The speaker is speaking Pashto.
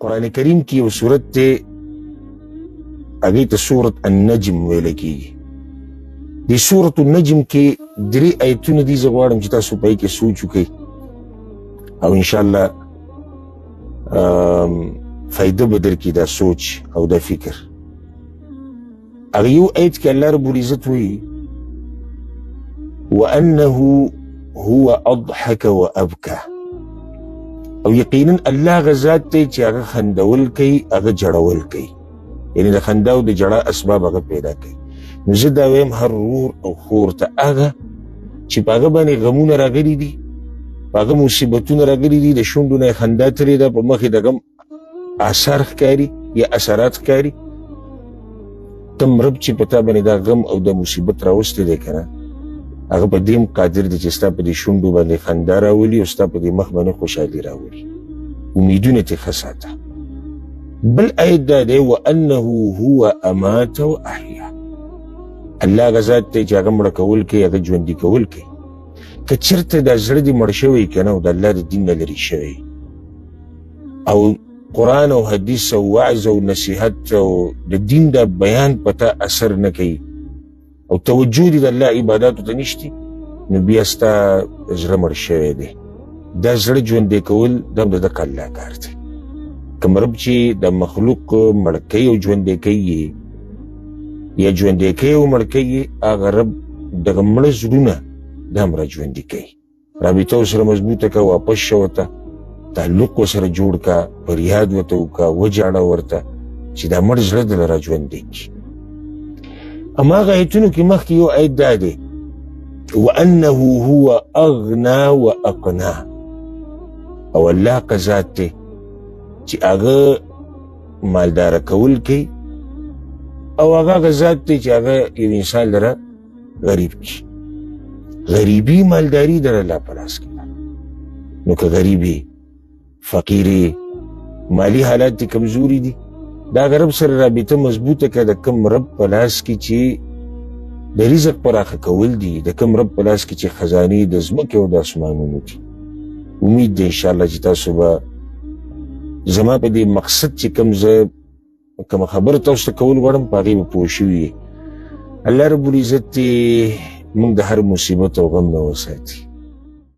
قرآن کریم کې یو سورت دی، هغې ته سورت النجم ویل کېږي. د سورت النجم کې درې آیتونه دي، زه غواړم چې تاسو په هغې کې سوچ وکړئ او انشاءالله فایده به درکړي دا سوچ او دا فکر. هغه یو آیت کې الله رب العزت وایي وأنه هو أضحك وأبكى، او یقینا الله هغه ذات دی چې هغه خندول کوي، هغه جړول کوي، یعنې د خندا او د جړا اسباب هغه پیدا کوي. نو زه دا وایم هر ورور او خور ته، هغه چې په هغه باندې غمونه راغلي دي، په هغه مصیبتونه راغلي دي، د شونډو نه یې خندا تللې ده، په مخ یې د غم آثار ښکاري یا اثرات ښکاري، کوم رب چې په تا باندې دا غم او دا مصیبت راوستی دی که نه، هغه په دې هم قادر دی چې ستا په دې شونډو باندې خندا راولي او ستا په دې مخ باندې خوشحالي راولي. امیدونه ترې ښه ساته. بل آیت دا دی وانه هو امات و احیا، الله هغه ذات دی چې هغه مړه کول کوي، هغه ژوندي کول کوي. که چېرته دا زړه دې مړ شوی که نه او د الله د دین نه لرې شوی او قرآن او حدیث او وعظ او نصیحت او د دین دا بیان په تا اثر نه کوي او توجه دې د الله عباداتو ته نشتي، نو بیا ستا زړه مړ شوی دی. دا زړه ژوندی کول دا هم د دغه الله کار دی. کوم رب چې د مخلوق مړ کوي او ژوندی کوي یا ژوندی کوي او مړ کوي، هغه رب دغه مړه زړونه دا هم را ژوندي کوي. رابطه ورسره مضبوطه که، واپس شه ورته، تعلق ورسره جوړ که، فریاد ورته وکړه، وژاړه ورته چې دا مړ زړه دله را ژوندی کړي. هماغه آیتونو کې مخکې یو آیت دا دی وانه هو اغنا واقنا، او الله هغه ذات دی چې هغه مالداره کول کوي او هغه هغه ذات دی چې هغه یو انسان لره غریب کی. غریبی مالداری در الله په لاس کې ده. نو که غریبی فقیری مالی حالات دې کمزوري دي، دا هغه رب سره رابطه مضبوطه که د کوم رب په لاس کې چې د رزق پراخه کول دي، د کوم رب په لاس کې چې خزانې د ځمکې او د اسمانونو دي. امید دی انشاءالله چې تاسو به زما په دې مقصد چې کوم زه کومه خبره تاسو ته کول غواړم په هغې به پوه شوي. الله رب العزت دې موږ د هر مصیبت او غم نه وساتي.